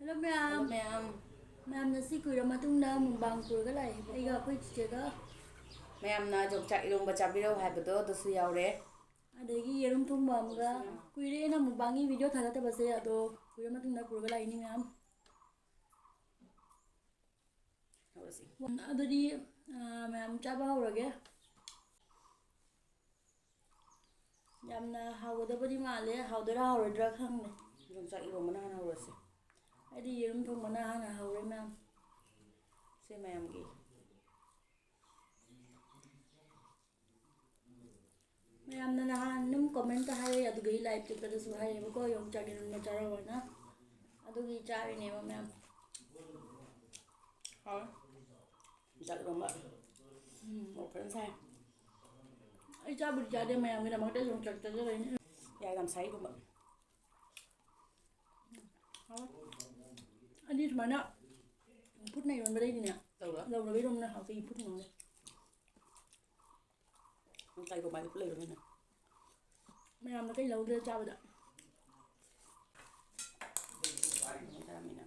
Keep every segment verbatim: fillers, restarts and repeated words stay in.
Hello ꯃꯌꯥꯝ꯫ ꯃꯌꯥꯝ꯫ ꯃꯌꯥꯝꯅ ꯁꯤ ꯀꯨꯏꯔ ꯃꯇꯨꯡꯗ mukbang ꯄꯨꯔꯒ ꯂꯥꯛꯑꯦ꯫ ꯑꯩꯒ ꯑꯩꯈꯣꯏ ꯆꯤꯆꯦꯒ꯫ ꯃꯌꯥꯝꯅ ꯌꯣꯡꯆꯥꯛ ꯏꯔꯣꯝꯕ ꯆꯥꯕꯤꯔꯧ ꯍꯥꯏꯕꯗꯣ ꯑꯗꯨꯁꯨ ꯌꯥꯎꯔꯦ꯫ ꯑꯗꯒꯤ ꯌꯦꯔꯨꯝ ꯊꯣꯡꯕ ꯑꯃꯒ꯫ ꯀꯨꯏꯔꯦ ꯑꯩꯅ mukbangꯒꯤ video ꯊꯥꯒꯠꯇꯕꯁꯦ, ꯑꯗꯣ ꯀꯨꯏꯔ ꯃꯇꯨꯡꯗ ꯄꯨꯔꯒ ꯂꯥꯛꯏꯅꯤ ꯃꯌꯥꯝ꯫ ꯍꯧꯔꯁꯤ꯫ ꯑꯗꯨꯗꯤ, ꯑ, ꯃꯌꯥꯝ ꯆꯥꯕ ꯍꯧꯔꯒꯦ꯫ ꯌꯥꯝꯅ ꯍꯥꯎꯒꯗꯕꯗꯤ ꯃꯥꯜꯂꯦ, ꯍꯥꯎꯗꯣꯏꯔꯥ ꯍꯥꯎꯔꯣꯏꯗ꯭ꯔꯥ ꯈꯪꯗꯦ꯫ ꯌꯣꯡꯆꯥꯛ ꯏꯔꯣꯝꯕꯅ ꯍꯥꯟꯅ ꯍꯧꯔꯁꯦ꯫ ꯑꯩꯗꯤ ꯌꯦꯔꯨꯝ ꯊꯣꯡꯕꯅ ꯍꯥꯟꯅ ꯍꯧꯔꯦ ꯃꯌꯥꯝ꯫ ꯁꯦ ꯃꯌꯥꯝꯒꯤ꯫ ꯃꯌꯥꯝꯅ ꯅꯍꯥꯟ ꯑꯗꯨꯝ commentꯇ ꯍꯥꯏꯔꯛꯑꯦ, ꯑꯗꯨꯒꯤ live ꯆꯠꯄꯗꯁꯨ ꯍꯥꯏꯔꯛꯑꯦꯕꯀꯣ, ꯌꯣꯡꯆꯥꯛ ꯏꯔꯣꯟꯕ ꯆꯥꯔꯛꯑꯣꯅ꯫ ꯑꯗꯨꯒꯤ ꯆꯥꯔꯤꯅꯦꯕ ꯃꯌꯥꯝ꯫ ꯍꯥꯎꯋꯦ꯫ ꯌꯣꯡꯆꯥꯛ ꯏꯔꯣꯟꯕ꯫ ꯎꯝ꯫ ꯃꯣꯔꯣꯛ ꯐꯖꯅ ꯁꯥꯏ꯫ ꯑꯩ ꯆꯥꯕꯨꯗꯤ ꯆꯥꯗꯦ, ꯃꯌꯥꯝꯒꯤꯗꯃꯛꯇ ꯌꯣꯡꯆꯥꯛ ꯆꯥꯖꯕꯩꯅꯦ꯫ ꯌꯥꯏ, ꯌꯥꯝ ꯁꯥꯏ ꯏꯔꯣꯟꯕ꯫ ꯍꯥꯎꯋꯦ꯫ ꯑꯩꯗꯤ ꯁꯨꯃꯥꯏꯅ ꯐꯨꯠꯅ ꯏꯔꯣꯟꯕꯗꯩꯗꯤꯅꯦ, ꯂꯧꯔ? ꯂꯧꯔꯒ ꯏꯔꯣꯟꯕꯅ ꯍꯥꯎꯖꯩ, ꯐꯨꯠꯅ ꯏꯔꯣꯟꯕ꯫ ꯀꯩꯒꯨꯝꯕ ꯍꯥꯏꯗꯤ ꯄꯨꯜꯂ ꯏꯔꯣꯟꯕꯅ꯫ ꯃꯌꯥꯝꯅ ꯀꯩ ꯂꯧꯗ꯭ꯔꯦ ꯆꯥꯕꯗ? ꯆꯥꯔꯝꯃꯤꯅ꯫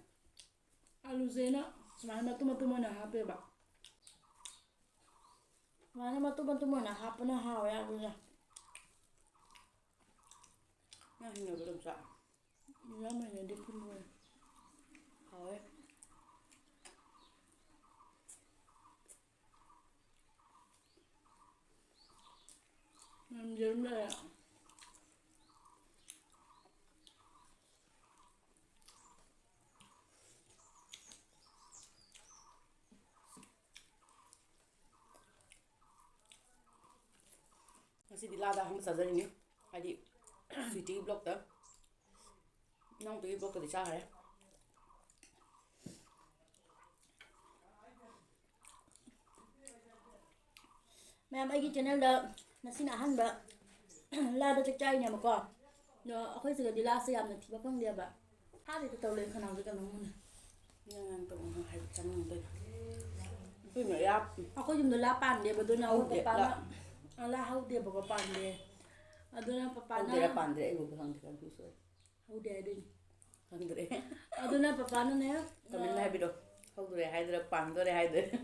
ꯑꯂꯨꯁꯦ ꯑꯩꯅ ꯁꯨꯃꯥꯏꯅ ꯃꯇꯨꯝ ꯃꯇꯨꯝ ꯑꯣꯏꯅ ꯍꯥꯞꯄꯦꯕ꯫ ꯁꯨꯃꯥꯏꯅ ꯃꯇꯨꯝ ꯃꯇꯨꯝ ꯑꯣꯏꯅ ꯍꯥꯞꯄꯅ ꯍꯥꯎꯋꯦ ꯑꯂꯨꯁꯦ꯫ ꯅꯪ ꯍꯩꯅꯕ꯭ꯔꯣ ꯑꯗꯨꯝ ꯆꯥ? ꯌꯥꯝ ꯍꯩꯅꯗꯦ ꯐꯨꯠ ꯃꯣꯔꯣꯛ꯫ ꯍꯥꯎꯋꯦ꯫ ꯎꯝ, ꯌꯦꯔꯨꯝ ꯂꯩꯔꯦ꯫ ꯉꯁꯤꯗꯤ ꯂꯥꯗ ꯑꯍꯥꯟꯕ ꯆꯥꯖꯔꯤꯅꯤ꯫ ꯍꯥꯏꯗꯤ, sweetie vlogꯇ꯫ ꯏꯅꯥꯎꯄꯤꯒꯤ vlogꯇꯗꯤ ꯆꯥꯈ꯭ꯔꯦ꯫ ꯃꯌꯥꯝ, ꯑꯩꯒꯤ channelꯗ ꯉꯁꯤꯅ ꯑꯍꯥꯟꯕ ꯂꯥꯗ ꯆꯥꯛ ꯆꯥꯔꯤꯅꯦꯕꯀꯣ꯫ ꯑꯗꯣ ꯑꯩꯈꯣꯏ ꯁꯤꯗꯗꯤ ꯂꯥꯁꯦ ꯌꯥꯝꯅ ꯊꯤꯕ ꯐꯪꯗꯦꯕ꯫ ꯍꯥꯠꯂꯤꯗ ꯇꯧ ꯂꯩ ꯈꯅꯥꯎꯁꯦ ꯀꯩꯅꯣꯝ ꯍꯥꯏꯕ ꯆꯥꯅꯤꯡꯗꯦ꯫ ꯑꯩꯈꯣꯏ ꯃꯌꯥ-, ꯑꯩꯈꯣꯏ ꯌꯨꯝꯗ ꯂꯥ ꯄꯥꯟꯗꯦꯕ, ꯑꯗꯨꯅ ꯑꯩꯈꯣꯏ ꯍꯧꯗꯦ, ꯄꯄꯥꯅ ꯂꯥ꯫ ꯂꯥ ꯍꯧꯗꯦꯕꯀꯣ, ꯄꯥꯟꯗꯦ꯫ ꯑꯗꯨꯅ ꯄꯄꯥꯅ ꯍꯧꯗꯦꯔꯥ ꯄꯥꯟꯗꯦꯔꯥ ꯑꯩꯕꯨ ꯈꯪꯗꯦ, confuse ꯑꯣꯏ꯫ ꯍꯧꯗꯦ ꯍꯥꯏꯗꯣꯏꯅꯤ꯫ ꯈꯪꯗ꯭ꯔꯦ꯫ ꯑꯗꯨꯅ ꯄꯄꯥꯅꯅꯦ, ꯀꯃꯦꯟꯗ ꯍꯥꯏꯕꯤꯔꯣ꯫ ꯍꯧꯗꯣꯔꯦ ꯍꯥꯏꯗꯣꯏꯔꯥ, ꯄꯥꯟꯗꯣꯔꯦ ꯍꯥꯏꯗꯣꯏꯔꯥ?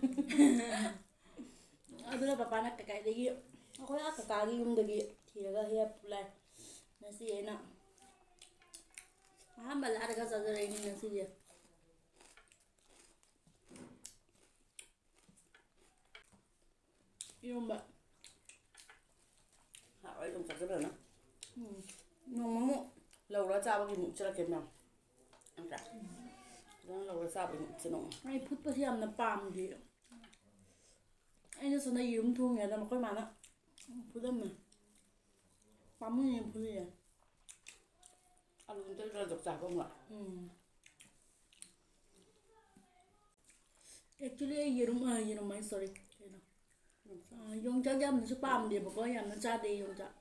ꯑꯗꯨꯅ ꯄꯄꯥꯅ ꯀꯀꯥꯏꯗꯒꯤ, ꯑꯩꯈꯣꯏ ꯑꯥ ꯀꯀꯥꯒꯤ ꯌꯨꯝꯗꯒꯤ ꯊꯤꯔꯒ ꯍꯦꯛ ꯄꯨꯂꯥꯏ꯫ ꯉꯁꯤ ꯑꯩꯅ ꯑꯍꯥꯟꯕ ꯂꯥꯛꯑꯒ ꯆꯥꯖꯔꯛꯏꯅꯤ ꯉꯁꯤꯁꯦ꯫ ꯏꯔꯣꯝꯕ꯫ ꯍꯥꯎꯋꯦ, ꯑꯗꯨꯝ ꯆꯥꯖꯕꯅ꯫ ꯎꯝ꯫ ꯅꯣꯡꯃꯃꯨꯛ ꯂꯧꯔ ꯆꯥꯕꯒꯤ ꯑꯃꯨꯛ ꯆꯠꯂꯛꯀꯦ ꯃꯌꯥꯝ꯫ ꯅꯠꯇ꯭ꯔꯥ? ꯐꯖꯅ ꯂꯧꯔ ꯆꯥꯕꯒꯤ ꯑꯃꯨꯛ ꯆꯠꯅꯣꯡꯃ꯫ ꯑꯩ ꯐꯨꯠꯄꯁꯦ ꯌꯥꯝꯅ ꯄꯥꯝꯗꯦ꯫ ꯑꯩꯅ ꯁꯣꯝꯗ ꯌꯦꯔꯨꯝ ꯊꯣꯡꯉꯦ ꯑꯗ ꯃꯈꯣꯏ ꯃꯥꯅ ꯐꯨꯠꯂꯝꯃꯦ꯫ ꯄꯥꯝꯃꯨꯏꯅꯦ ꯐꯨꯠꯂꯤꯁꯦ꯫ ꯑꯂꯨ ꯅꯠꯇ꯭ꯔꯒ ꯆꯞ ꯆꯥꯕ ꯑꯃ꯫ ꯎꯝ꯫ Actually, ꯑꯩ ꯌꯦꯔꯨꯝ, ꯑ, ꯌꯦꯔꯨꯝ ꯍꯥꯏ, sorry, ꯀꯩꯅꯣ? ꯑ, ꯌꯣꯡꯆꯥꯛ ꯌꯥꯝꯅꯁꯨ ꯄꯥꯝꯗꯦꯕꯀꯣ, ꯌꯥꯝꯅ ꯆꯥꯗꯦ ꯌꯣꯡꯆꯥꯛ꯫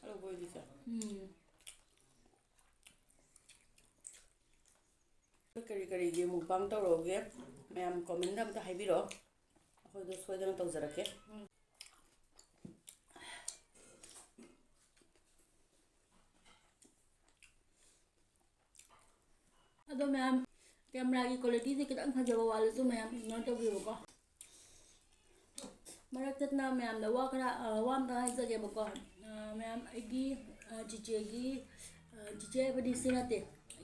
ꯑꯗꯨꯕꯨ ꯑꯩꯗꯤ ꯆꯥꯏ꯫ ꯎꯝ꯫ ꯀꯔꯤ ꯀꯔꯤꯒꯤ mukbang ꯇꯧꯔꯛꯎꯒꯦ? ꯃꯌꯥꯝ comment ꯑꯝꯇ ꯍꯥꯏꯕꯤꯔꯛꯑꯣ꯫ ꯑꯩꯈꯣꯏꯗꯣ ꯁꯣꯏꯗꯅ ꯇꯧꯖꯔꯛꯀꯦ꯫ ꯎꯝ꯫ ꯑꯗꯣ ꯃꯌꯥꯝ, camera ꯒꯤ quality ꯁꯦ ꯈꯤꯇꯪ ꯐꯖꯕ ꯋꯥꯠꯂꯁꯨ ꯃꯌꯥꯝ ignore ꯇꯧꯕꯤꯌꯨꯀꯣ꯫ ꯃꯔꯛ ꯊꯠꯅ ꯃꯌꯥꯝꯗ ꯋꯥ ꯈꯔ, ꯑ, ꯋꯥ ꯑꯝꯇ ꯍꯥꯏꯖꯒꯦꯕꯀꯣ꯫ ꯑ, ꯃꯌꯥꯝ, ꯑꯩꯒꯤ, ꯑ, ꯆꯤꯆꯦꯒꯤ, ꯑ, ꯆꯤꯆꯦ ꯍꯥꯏꯕꯗꯤ ꯁꯤ ꯅꯠꯇꯦ,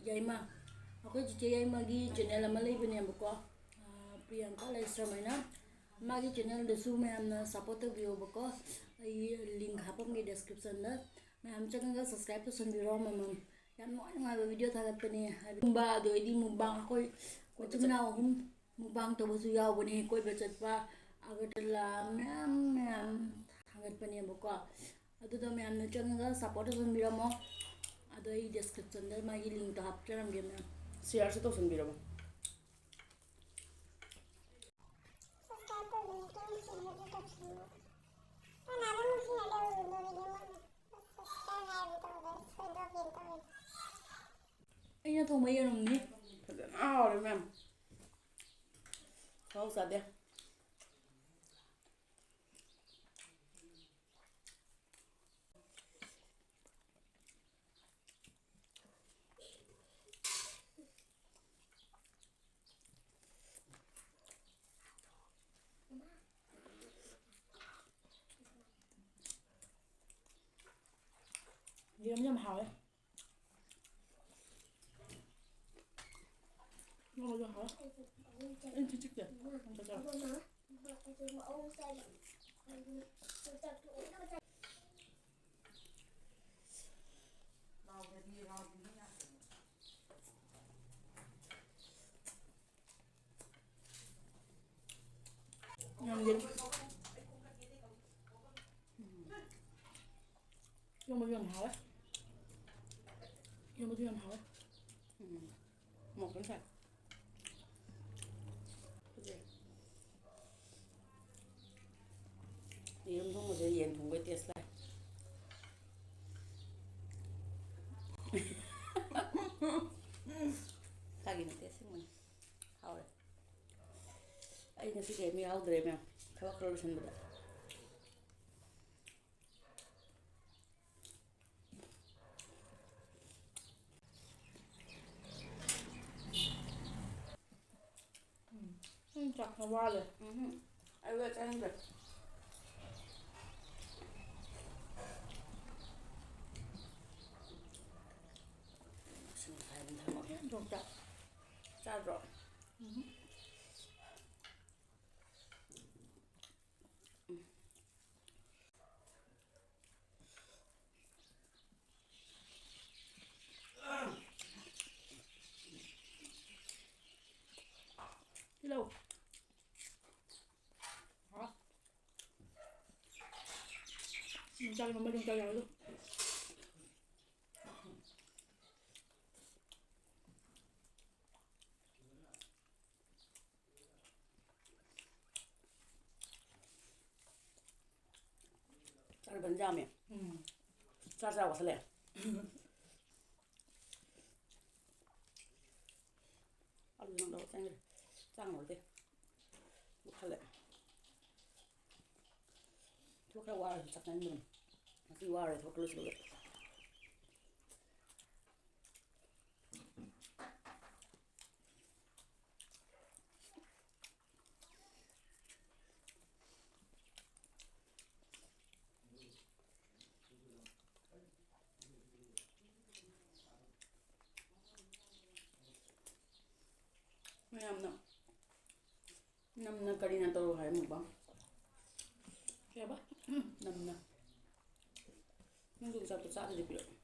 ꯌꯥꯏꯃ꯫ ꯑꯩꯈꯣꯏ ꯆꯤꯆꯦ ꯌꯥꯏꯃꯒꯤ channel ꯑꯃ ꯂꯩꯕꯅꯦꯕꯀꯣ, ꯑ, ꯄ꯭ꯔꯤꯌꯥꯡꯀꯥ ꯂꯩꯁ꯭ꯔꯝ ꯍꯥꯏꯅ꯫ ꯃꯥꯒꯤ channel ꯗꯁꯨ ꯃꯌꯥꯝꯅ support ꯇꯧꯕꯤꯌꯣꯕꯀꯣ꯫ ꯑꯩ link ꯍꯥꯞꯄꯝꯒꯦ description ꯗ꯫ ꯃꯌꯥꯝ ꯆꯪꯉꯒ subscribe ꯇꯧꯁꯟꯕꯤꯔꯣ ꯑꯃꯃꯝ꯫ ꯌꯥꯝ ꯅꯨꯡꯉꯥꯏ ꯅꯨꯡꯉꯥꯏꯕ video ꯊꯥꯒꯠꯄꯅꯦ꯫ ꯍꯥꯏꯕꯗꯤ ꯀꯨꯝꯕ, ꯑꯗꯨ ꯑꯩꯗꯤ mukbang, ꯑꯩꯈꯣꯏ ꯃꯆꯤꯟ ꯃꯅꯥꯎ ꯑꯍꯨꯝ mukbang ꯇꯧꯕꯁꯨ ꯌꯥꯎꯕꯅꯦ꯫ ꯀꯣꯏꯕ ꯆꯠꯄ, ꯑꯒꯔꯇꯂꯥ ꯃꯌꯥꯝ ꯃꯌꯥꯝ ꯊꯥꯒꯠꯄꯅꯦꯕꯀꯣ꯫ ꯑꯗꯨꯗꯣ ꯃꯌꯥꯝꯅ ꯆꯪꯉꯒ support ꯇꯧꯁꯟꯕꯤꯔꯝꯃꯣ꯫ ꯑꯗꯣ ꯑꯩ description ꯗ ꯃꯥꯒꯤ link ꯇꯣ ꯍꯥꯞꯆꯔꯝꯒꯦ ꯃꯌꯥꯝ꯫ Share ꯁꯨ ꯇꯧꯁꯟꯕꯤꯔꯝꯃꯣ꯫ Subscribe ꯇꯧꯗ꯭ꯔꯤꯉꯩ ꯇꯧꯁꯤꯟꯅꯕ ꯇꯧꯁꯤꯟꯅꯕ꯫ ꯀꯅꯥꯅꯣ ꯅꯨꯡꯁꯤꯅ ꯂꯧꯔꯨꯅꯣ video ꯑꯃ? Subscribe ꯍꯥꯏꯕ ꯇꯧꯗ꯭ꯔꯦ, ꯁꯣꯏꯗꯣꯛꯀꯦꯅ ꯇꯧꯔꯤꯅꯦ꯫ ꯑꯩꯅ ꯊꯣꯡꯕ ꯌꯦꯔꯨꯝꯅꯤ꯫ ꯐꯖꯅ ꯍꯥꯎꯔꯦ ꯃꯌꯥꯝ꯫ ꯃꯍꯥꯎ ꯆꯥꯗꯦ꯫ ꯌꯥꯝ ꯌꯥꯝ ꯍꯥꯎꯋꯦ꯫ ꯉꯧꯕꯁꯨ ꯍꯥꯎꯋꯦ꯫ ꯑꯩ ꯆꯤꯛ ꯆꯤꯛꯇꯦ꯫ ꯌꯥꯝ ꯆꯥꯎ꯫ ꯌꯥꯝ ꯌꯦ-, ꯎꯝ꯫ ꯏꯔꯣꯝꯕꯁꯨ ꯌꯥꯝ ꯍꯥꯎꯋꯦ꯫ ꯏꯔꯣꯝꯕꯁꯨ ꯌꯥꯝ ꯍꯥꯎꯋꯦ꯫ ꯎꯝ꯫ ꯃꯣꯔꯣꯛ ꯈꯤꯇꯪ ꯁꯥꯏ꯫ ꯐꯖꯩ꯫ ꯌꯦꯔꯨꯝ ꯊꯣꯡꯕꯁꯦ ꯌꯦꯟ ꯊꯣꯡꯕꯩ ꯇꯦꯁ ꯂꯥꯛꯑꯦ꯫ ꯐꯥꯒꯤ ꯅꯠꯇꯦ, ꯑꯁꯦꯡꯕꯅꯤ꯫ ꯍꯥꯎꯔꯦ꯫ ꯑꯩ ꯉꯁꯤ ꯀꯔꯤꯝ ꯌꯥꯎꯗ꯭ꯔꯦ ꯃꯌꯥꯝ, ꯊꯕꯛ ꯈꯔ ꯂꯣꯏꯁꯤꯟꯕꯗ꯫ ꯎꯝ, ꯆꯥꯛꯅ ꯋꯥꯠꯂꯦ꯫ ꯎꯝꯍꯨꯝ꯫ ꯑꯩ ꯋꯦꯠ ꯆꯪꯗ꯭ꯔꯦ꯫ ꯁꯤꯡ ꯈꯥꯏꯕ ꯊꯝꯃꯒꯦ꯫ ꯌꯣꯡꯆꯥꯛ꯫ ꯆꯥꯗ꯭ꯔꯣ? ꯎꯝꯍꯨꯝ꯫ ꯇꯤꯜꯍꯧ꯫ ꯍꯥ? ꯌꯣꯡꯆꯥꯛ ꯏꯔꯣꯝꯕ, ꯌꯣꯡꯆꯥꯛ ꯌꯥꯎꯕꯗꯣ꯫ ꯆꯥꯔꯕꯟ ꯌꯥꯝꯃꯦ꯫ ꯎꯝ꯫ ꯆꯥ ꯆꯥ ꯋꯥꯁꯜꯂꯛꯑꯦ꯫ ꯑꯂꯨ ꯅꯪꯗꯕ ꯆꯪꯈ꯭ꯔꯦ꯫ ꯆꯥꯡ ꯉꯧꯗꯦ꯫ ꯈꯜꯂꯦ꯫ ꯊꯕꯛ ꯈꯔ ꯋꯥꯔꯁꯨ ꯆꯥꯛ ꯆꯥꯅꯤꯡꯗꯕꯅꯤ꯫ ꯉꯁꯤ ꯋꯥꯔꯦ ꯊꯕꯛ ꯈꯔ ꯂꯣꯏꯁꯤꯜꯂꯒ꯫ ꯃꯌꯥꯝꯅ ꯅꯝꯅ ꯀꯔꯤꯅ ꯇꯧꯔꯣ ꯍꯥꯏ mukbang? ꯀꯩ ꯍꯥꯏꯕ? ꯅꯝꯅ꯫ ꯅꯪꯁꯨ ꯆꯥꯛꯇꯣ ꯆꯥꯗꯗꯤ ꯄꯤꯔꯛꯑꯣ꯫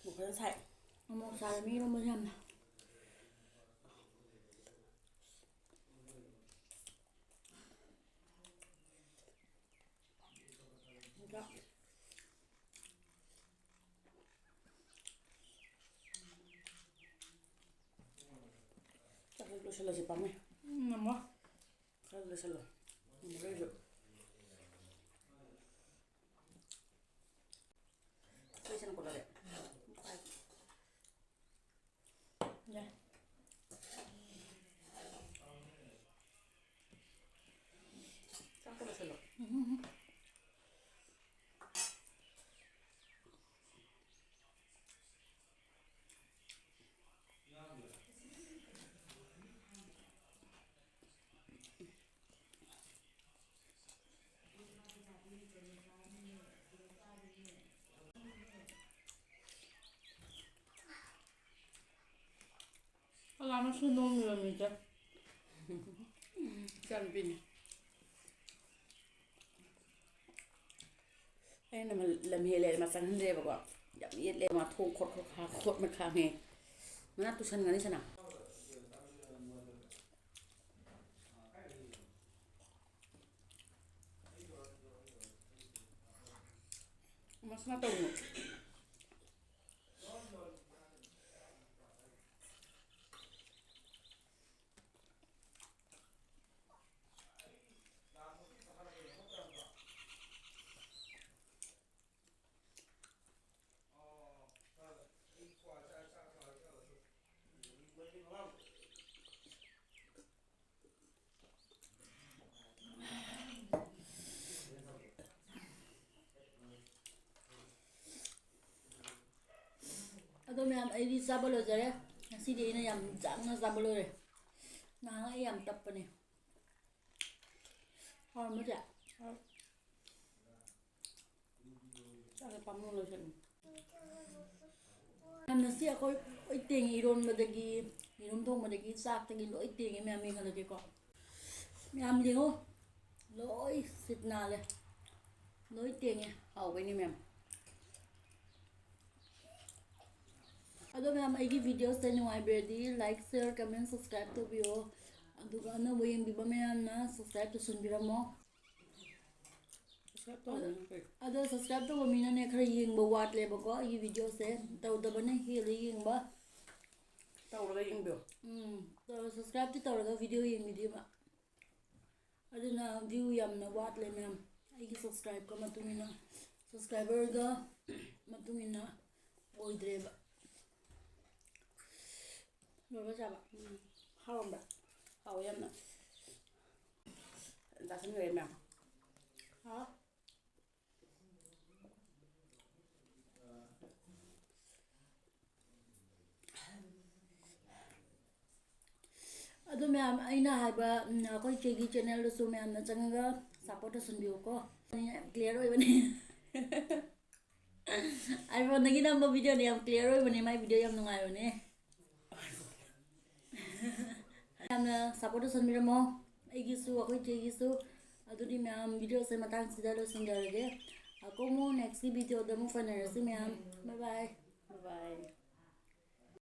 ꯃꯣꯔꯣꯛ ꯐꯖꯅ ꯁꯥꯏ꯫ ꯃꯣꯔꯣꯛ ꯁꯥꯕ ꯃꯤ ꯏꯔꯣꯝꯕꯁꯦ ꯌꯥꯝꯅ꯫ ꯆꯥꯛꯁꯦ ꯂꯣꯏꯁꯤꯜꯂꯁꯤ ꯄꯥꯝꯃꯦ꯫ ꯎꯝ, ꯉꯝꯃꯣ꯫ ꯈꯔ ꯂꯣꯏꯁꯤꯜꯂꯣ꯫ ꯉꯝꯃꯔꯣꯏꯁꯨ꯫ ꯂꯣꯏꯁꯤꯜꯂꯣ ꯀꯣꯜꯂꯒꯦ꯫ ꯌꯥꯏ꯫ ꯆꯥꯛꯇꯣ ꯂꯣꯏꯁꯤꯜꯂꯣ꯫ ꯎꯝ꯫ ꯑꯉꯥꯡꯅꯁꯨ ꯅꯣꯡ ꯌꯣꯟꯕꯤꯗꯦ꯫ ꯏꯆꯥꯅꯨꯄꯤꯅꯤ꯫ ꯑꯩꯅ ꯂꯝ ꯍꯦꯜꯂꯦ ꯃꯥ ꯆꯪꯍꯟꯗ꯭ꯔꯦꯕꯀꯣ꯫ ꯌꯥꯝ ꯌꯦꯠꯂꯦ ꯃꯥ, ꯊꯣꯡ ꯈꯣꯠ ꯈꯣꯠ ꯈꯥ-, ꯈꯣꯠꯅ ꯈꯥꯡꯉꯦ꯫ ꯃꯅꯥ ꯇꯨꯁꯟꯒꯅꯤ ꯁꯅꯥ꯫ ꯃꯁꯅꯥ ꯇꯧꯅꯨ꯫ ꯑꯩꯗꯤ ꯆꯥꯕ ꯂꯣꯏꯖꯔꯦ꯫ ꯉꯁꯤꯗꯤ ꯑꯩꯅ ꯌꯥꯝ ꯆꯥꯡꯅ ꯆꯥꯕ ꯂꯣꯏꯔꯦ꯫ ꯅꯍꯥꯟ ꯑꯩ ꯌꯥꯝ ꯇꯞꯄꯅꯦ꯫ ꯍꯥꯎꯔꯝꯃꯗ꯭ꯔꯥ? ꯆꯥꯛꯁꯦ ꯄꯥꯝꯃꯨ ꯂꯣꯏꯁꯤꯜꯂꯦ꯫ ꯃꯌꯥꯝ, ꯉꯁꯤ ꯑꯩꯈꯣꯏ ꯂꯣꯏ ꯇꯦꯡꯉꯦ꯫ ꯏꯔꯣꯟꯕꯗꯒꯤ, ꯌꯦꯔꯨꯝ ꯊꯣꯡꯕꯗꯒꯤ, ꯆꯥꯛꯇꯒꯤ ꯂꯣꯏ ꯇꯦꯡꯉꯦ ꯃꯌꯥꯝ꯫ ꯌꯦꯡꯍꯜꯂꯒꯦꯀꯣ꯫ ꯃꯌꯥꯝ ꯌꯦꯡꯉꯣ꯫ ꯂꯣꯏ ꯁꯤꯠ ꯅꯥꯜꯂꯦ꯫ ꯂꯣꯏ ꯇꯦꯡꯉꯦ꯫ ꯍꯥꯎꯕꯩꯅꯦ ꯃꯌꯥꯝ꯫ ꯑꯗꯣ ꯃꯌꯥꯝ, ꯑꯩꯒꯤ videoꯁꯦ ꯅꯨꯡꯉꯥꯏꯕꯤꯔꯗꯤ like, share, comment, subscribe ꯇꯧꯕꯤꯌꯣ꯫ ꯑꯗꯨꯒ ꯑꯅꯧꯕ ꯌꯦꯡꯕꯤꯕ ꯃꯌꯥꯝꯅ subscribe ꯇꯧꯁꯟꯕꯤꯔꯝꯃꯣ꯫ Subscribe ꯇꯧꯕꯅ ꯐꯩ꯫ ꯑꯗꯣ subscribe ꯇꯧꯕ ꯃꯤꯅꯅꯦ ꯈꯔ ꯌꯦꯡꯕ ꯋꯥꯠꯂꯦꯕꯀꯣ ꯑꯩꯒꯤ videoꯁꯦ꯫ ꯇꯧꯗꯕꯅ ꯍꯦꯜꯂꯦ ꯌꯦꯡꯕ꯫ ꯇꯧꯔꯒ ꯌꯦꯡꯕꯤꯌꯣ꯫ ꯎꯝ, ꯇꯧꯔ-, subscribeꯇꯤ ꯇꯧꯔꯒ video ꯌꯦꯡꯕꯤꯗꯦꯕ꯫ ꯑꯗꯨꯅ view ꯌꯥꯝꯅ ꯋꯥꯠꯂꯦ ꯃꯌꯥꯝ꯫ ꯑꯩꯒꯤ subscribeꯀ ꯃꯇꯨꯡ ꯏꯟꯅ, subscriberꯒ ꯃꯇꯨꯡ ꯏꯟꯅ ꯑꯣꯏꯗ꯭ꯔꯦꯕ꯫ ꯂꯣꯏꯕ ꯆꯥꯕ꯫ ꯎꯝ꯫ ꯍꯥꯎꯔꯝꯕ꯭ꯔꯥ? ꯍꯥꯎꯋꯦ ꯌꯥꯝꯅ꯫ ꯆꯥꯁꯤꯟꯈ꯭ꯔꯦ ꯃꯌꯥꯝ꯫ ꯍꯥꯎ꯫ ꯑꯗꯨ ꯃꯌꯥꯝ, ꯑꯩꯅ ꯍꯥꯏꯕ, ꯎꯝ, ꯑꯩꯈꯣꯏ ꯆꯦꯒꯤ channelꯗꯁꯨ ꯃꯌꯥꯝꯅ ꯆꯪꯉꯒ support ꯇꯧꯁꯟꯕꯤꯌꯨꯀꯣ꯫ ꯌꯥꯝ clear ꯑꯣꯏꯕꯅꯦ꯫ iPhoneꯗꯒꯤ ꯅꯝꯕ videoꯅꯦ, ꯌꯥꯝ clear ꯑꯣꯏꯕꯅꯦ, ꯃꯥꯏ video ꯌꯥꯝ ꯅꯨꯡꯉꯥꯏꯕꯅꯦ꯫ ꯌꯥꯝꯅ support ꯇꯧꯁꯟꯕꯤꯔꯝꯃꯣ, ꯑꯩꯒꯤꯁꯨ, ꯑꯩꯈꯣꯏ ꯆꯦꯒꯤꯁꯨ꯫ ꯑꯗꯨꯗꯤ ꯃꯌꯥꯝ, videoꯁꯦ ꯃꯇꯥꯡꯁꯤꯗ ꯂꯣꯏꯁꯤꯟꯖꯔꯒꯦ꯫ ꯑꯀꯣꯃꯨ next videoꯗ ꯑꯃꯨꯛ ꯐꯅꯔꯁꯤ ꯃꯌꯥꯝ꯫ Bye bye꯫ Bye bye꯫